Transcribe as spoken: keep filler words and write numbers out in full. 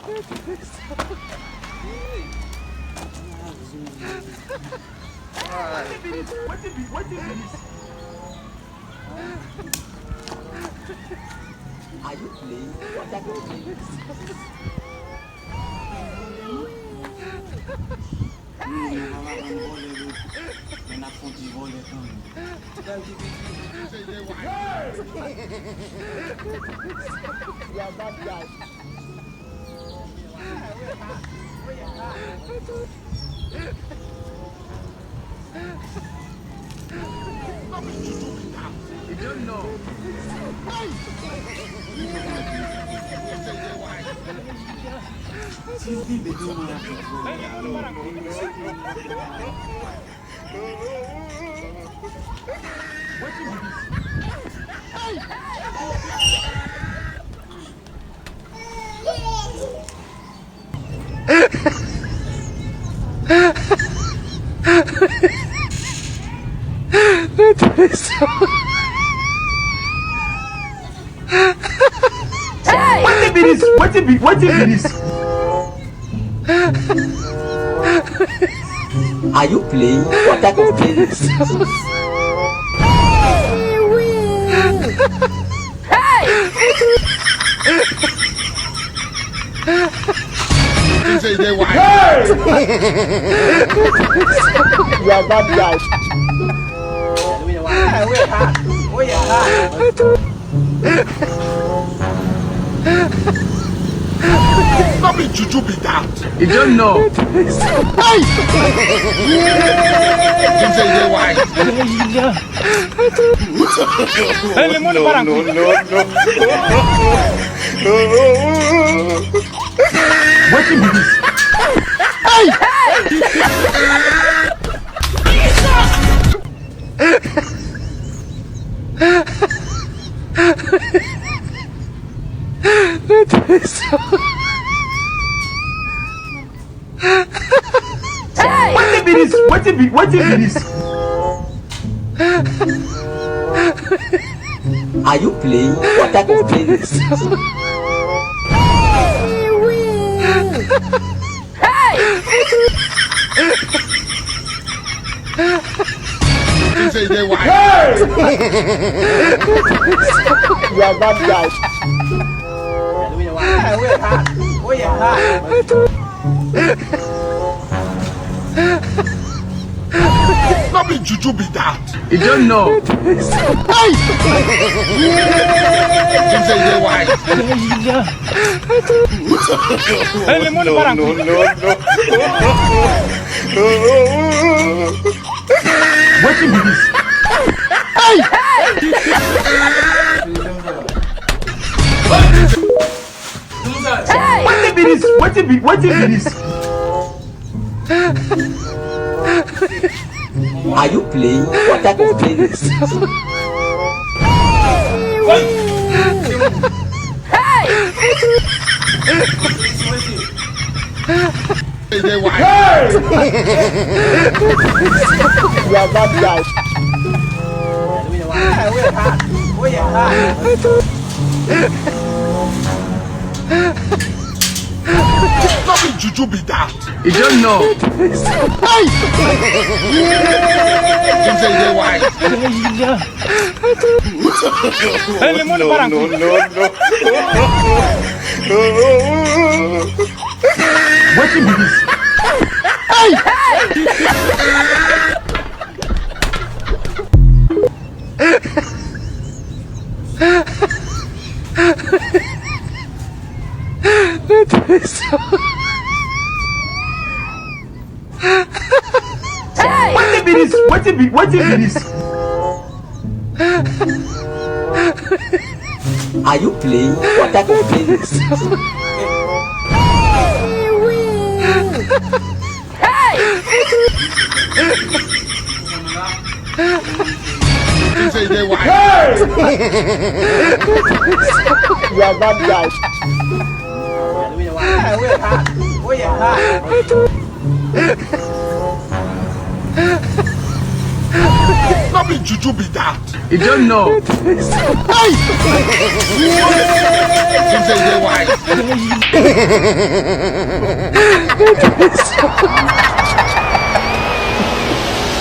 Wetin be dis? Wetin be, wetin be dis? Are you playing? What type of play is this? Nou pa ka vann vòlè, men n ap fè yon ti vòlè kanmenm. You are bad guy. Wetin be dis? Wetin be, wetin be dis? Are you playing? What type of play is this? Hey! You are bad guy. No be juju be that. You don't know. Hey! Dem sey dey wise. Hey, le monde para. No, no, no. Wetin be this? Hey! Wetin be this? Wetin be, wetin be this? Are you playing? What type of play is this? Hey! Hey! You are bad guy. No be juju be that. You don't know. Hey! Dem sey dey wise. Hey, le monde para. No, no, no. Wetin be this? Hey! Wetin be this? Wetin be, wetin be this? Are you playing? What type of play is this? Hey! Hey! You are bad guy. No be juju be that. You don't know. Hey! Dem sey dey wise. Hey, le monde para. No, no, no. Wetin be this? Hey! Wetin be this? Wetin be, wetin be this? Are you playing? What type of play is this? Hey! Hey! You are bad guy. Probably juju be that. You don't know. Hey! Why?